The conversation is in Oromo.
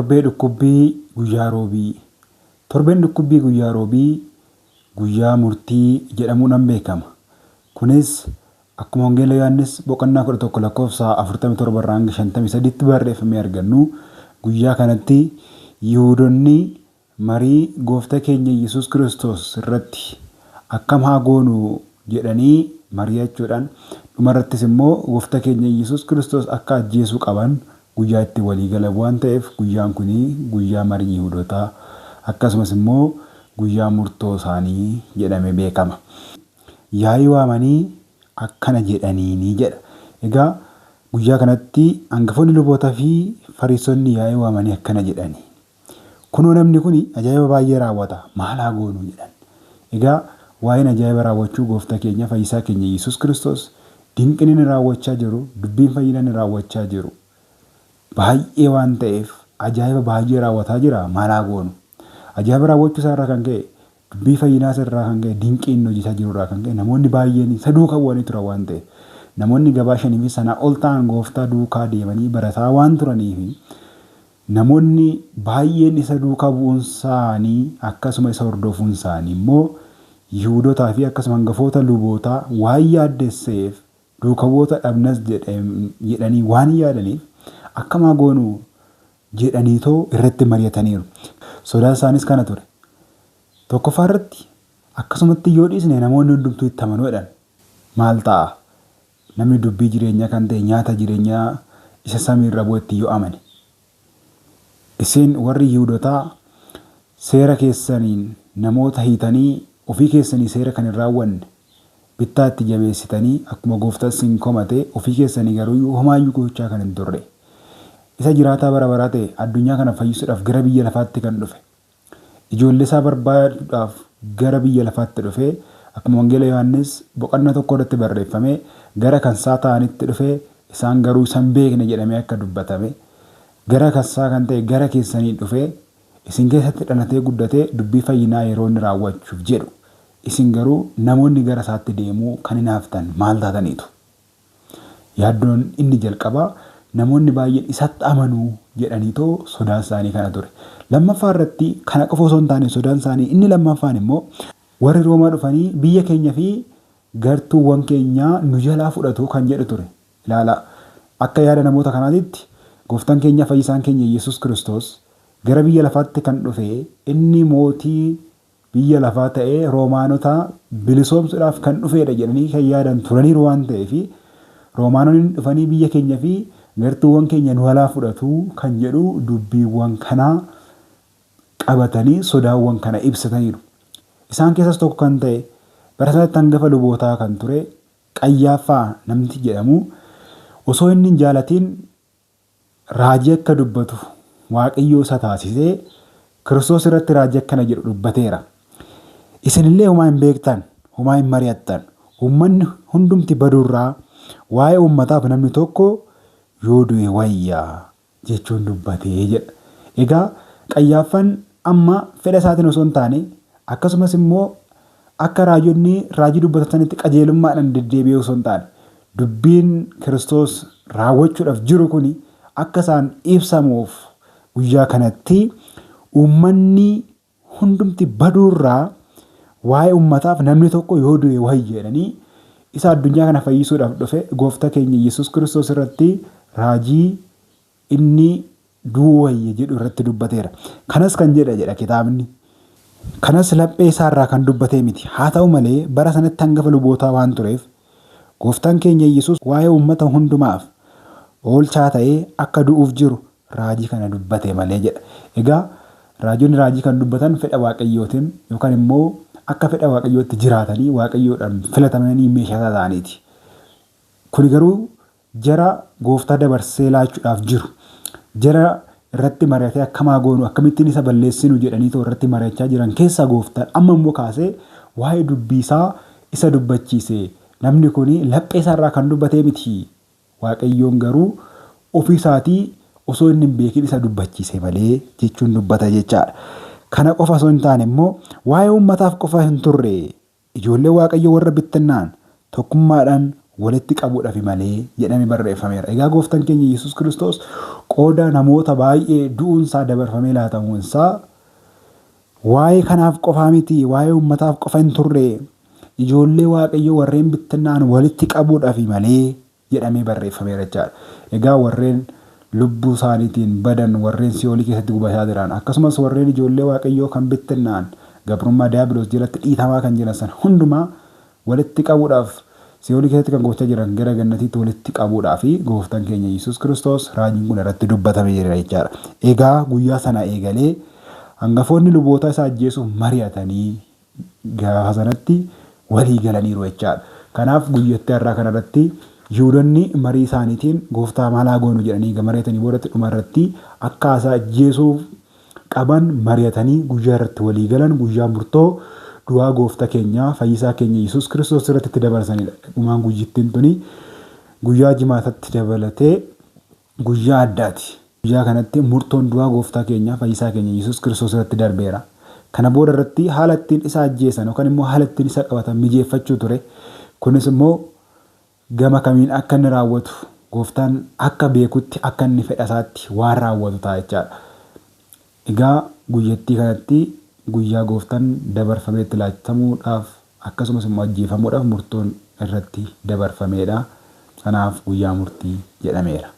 Torbee dhukkubbii guyyaa Roobii. Torbeen dhukkubbii guyyaa Roobii guyyaa murtii jedhamuudhaan beekama. Kunis akkuma Wangeela Yohaannis boqonnaa 11 lakkoofsa 47 irraa hanga 53tti barreeffamee argannu guyyaa kanatti Yihuudonni marii Gooftaa keenya Yesuus Kiristoos irratti akkam haa goonu jedhanii mari'achuudhaan dhumarrattis immoo Gooftaa keenya Yesuus Kiristoos akka ajjeesuu qaban guyyaa itti walii galan waan ta'eef guyyaan kun guyyaa marii Yihuudootaa akkasumas immoo guyyaa murtoo isaanii jedhamee beekama. Yaa'ii waamanii akkana jedhaniini jedha. Egaa guyyaa kanatti hangafoonni lubootaa fi Fariisonni yaa'ii waamanii akkana jedhani. Kunoo namni kun ajaa'iba baay'ee raawwata maal haa goonu jedhan. Egaa waa'een ajaa'iba raawwachuu gooftaa keenya fayyisaa keenya Yesuus Kiristoos dinqiin inni raawwachaa jiru dubbiin fayyinaa inni raawwachaa jiru baay'ee waan ta'eef ajaa'iba baay'ee raawwataa jira maal haa goonu. Ajaa'iba raawwachuu isaa irraa kan ka'e dubbii fayyinaa irraa kan ka'e dinqii inni hojjechaa jiru irraa kan ka'e namoonni baay'een isa duukaa bu'anii turan waan ta'eef namoonni gabaa shanii fi sanaa ol ta'an gooftaa duukaa deemanii barataa waan turaniif namoonni baay'een isa duukaa bu'uun isaanii akkasuma isa hordofuun isaanii immoo Yihuudotaa fi akkasuma hangafoota lubootaa waan yaaddesseef duuka bu'oota dhabnas jedhanii waan yaadaniif akkam haa goonu jedhaniitoo irratti mari'ataniiru. Sodaan isaanis kana ture. Tokkoffaa irratti akkasumatti yoo dhiisne namoonni hundumtuu itti amanuu jedhan. Maal ta'a? Namni dubbii jireenyaa kan ta'e nyaata jireenyaa isa samiirra bu'etti yoo amane. Isin warri Yihuudotaa seera keessaniin namoota hiitanii ofii keessanii seera kan hin raawwanne bittaa itti jabeessitanii akkuma gooftaan isin komate ofii keessanii garuu homaayyuu gochaa kan hin turre. Isa jiraataa bara baraa ta'e addunyaa kana fayyisuudhaaf gara biyya lafaatti kan dhufe. Ijoollee isaa barbaaduudhaaf gara biyya lafaatti dhufe akkuma Wangeela Yohaannis boqonnaa tokko irratti barreeffame gara kan isaa ta'anitti dhufe isaan garuu isa hin beekne jedhamee akka dubbatame gara kan isaa kan ta'e gara keessanii dhufe isin keessatti dhalatee guddatee dubbii fayyinaa yeroo inni raawwachuuf jedhu isin garuu namoonni gara isaatti deemuu kan hinaaftan maal taataniitu? Yaaddoon inni jalqabaa namoonni baay'een isatti amanuu jedhaniitoo sodaan isaanii kana ture. Lammaffaa irratti kana qofa osoo hin taane sodaan isaanii inni lammaffaan immoo warri Roomaa dhufanii biyya keenya fi gartuuwwan keenyaa nu jalaa fudhatu kan jedhu ture. Ilaalaa akka yaada namoota kanaatitti gooftaan keenya fayyisaan keenya Yesuus Kiristoos gara biyya lafaatti kan dhufe inni mootii biyya lafaa ta'ee Roomaanota bilisoomsuudhaaf kan dhufeedha jedhanii kan yaadan turaniiru waan ta'eef Roomaanonni dhufanii biyya keenya fi gartuuwwan keenya nu jalaa fudhatu kan jedhu dubbiiwwan kanaa qabatanii sodaawwan kana ibsataniiru. Isaan keessaas tokko kan ta'e bara sanatti hangafa lubootaa kan ture Qayyaaffaa namti jedhamu osoo inni hin jaalatiin raajii akka dubbatu Waaqayyoo isa taasisee Kiristoos irratti raajii akkana jedhu dubbateera. Isinillee homaa hin beektan, homaa hin mari'attan. Uummanni hundumti baduurraa waa'ee uummataaf namni tokko yoo du'e wayya jechuun dubbatee jedha. Egaa Qayyaaffaan amma fedha isaatiin osoo hin taane akkasumas immoo akka raajonni raajii dubbatan sanitti qajeelummaadhaan deddeebi'ee osoo hin taane dubbiin Kiristoos raawwachuudhaaf jiru kun akka isaan ibsamuuf guyyaa kanatti uummanni hundumti baduurraa waa'ee uummataaf namni tokko yoo du'e wayya jedhanii isa addunyaa kana fayyisuudhaaf dhufe gooftaa keenya Yesuus Kiristoos irratti raajii inni du'uu wayya jedhu irratti dubbateera. Kanas kan jedha jedha kitaabni. Kanas laphee isaa irraa kan dubbatee miti. Haa ta'u malee bara sanatti hangafa lubootaa waan tureef gooftaan keenya Yesuus waa'ee uummata hundumaaf oolchaa ta'ee akka du'uuf jiru raajii kana dubbate malee jedha. Egaa raajonni raajii kan dubbatan fedha Waaqayyootiin yookaan immoo akka fedha Waaqayyootti jiraatanii Waaqayyoodhaan filatamanii meeshaa ta'aniiti. Kuni garuu jara gooftaa dabarsee laachuudhaaf jiru. Jara irratti mari'atee akkam haa goonu akkamittiin isa balleessinu jedhanii too irratti mari'achaa jiran keessaa gooftaan amma immoo kaasee waa'ee dubbii isaa isa dubbachiise. Namni kun laphee isaa irraa kan dubbatee miti. Waaqayyoon garuu ofii isaatii osoo inni hin beekin isa dubbachiise malee jechuun dubbata jechaadha. Kana qofa osoo hin taane immoo waa'ee uummataaf qofa hin turre. Ijoollee Waaqayyoo warra bittinnaa'an tokkummaadhaan walitti qabuudhafi malee jedhame barreeffameera. Egaa gooftaan keenya Yesuus Kiristoos Qooda namoota baay'ee du'uunsaa dabarfamee laatamuunsaa waa'ee kanaaf qofaa miti, waa'ee uummataaf qofa hin turre, ijoollee Waaqayyoo warreen bittinnaan walitti qabuudhaaf malee jedhamee barreeffameera jechaadha. Egaa warreen lubbuu isaaniitiin badan, warreen si'oolii keessatti gubataa jiran, akkasumas warreen ijoollee Waaqayyoo kan bittinnaan gabrummaa Diiyaabiloos jalatti dhiitamaa kan jiran sana hundumaa walitti qabuudhaaf, si'oolii keessatti kan gochaa jiran gara gannatiitti walitti qabuudhaaf gooftaan keenya Yesuus Kiristoos raajiin kun irratti dubbatamee jira jechaadha. Egaa guyyaa sana eegalee hangafoonni luboota isa ajjeesuuf mari'atanii gaafa sanatti walii galaniiru jechaadha. Kanaaf guyyattii har'aa kanarratti Yihudoonni marii isaaniitiin gooftaa maalaa goonu jedhanii mari'atanii boodatti dhuma irratti akka isa ajjeesuuf qaban mari'atanii guyyaa irratti walii galan, guyyaa murtoo du'aa gooftaa keenya fayyisaa keenya Yesuus Kiristoos irratti itti dabarsanidha. Dhumaan guyyittiin tuni guyyaa jimaatatti dabalatee guyyaa addaati. Guyyaa kanatti murtoon du'aa gooftaa keenya fayyisaa keenya Yesuus Kiristoos irratti darbeera. Kana booda irratti haala ittiin isa ajjeesan yookaan immoo haala ittiin isa qabatan mijeeffachuu ture. Kunis immoo gama kamiin akka inni raawwatu gooftaan akka beekutti akka inni fedha isaatti waan raawwatu ta'a jechaadha. Egaa guyyattii kanatti guyyaa gooftaan dabarfamee itti laatamuudhaaf akkasumas immoo ajjeefamuudhaaf murtoon irratti dabarfameedha. Kanaaf guyyaa murtii jedhameera.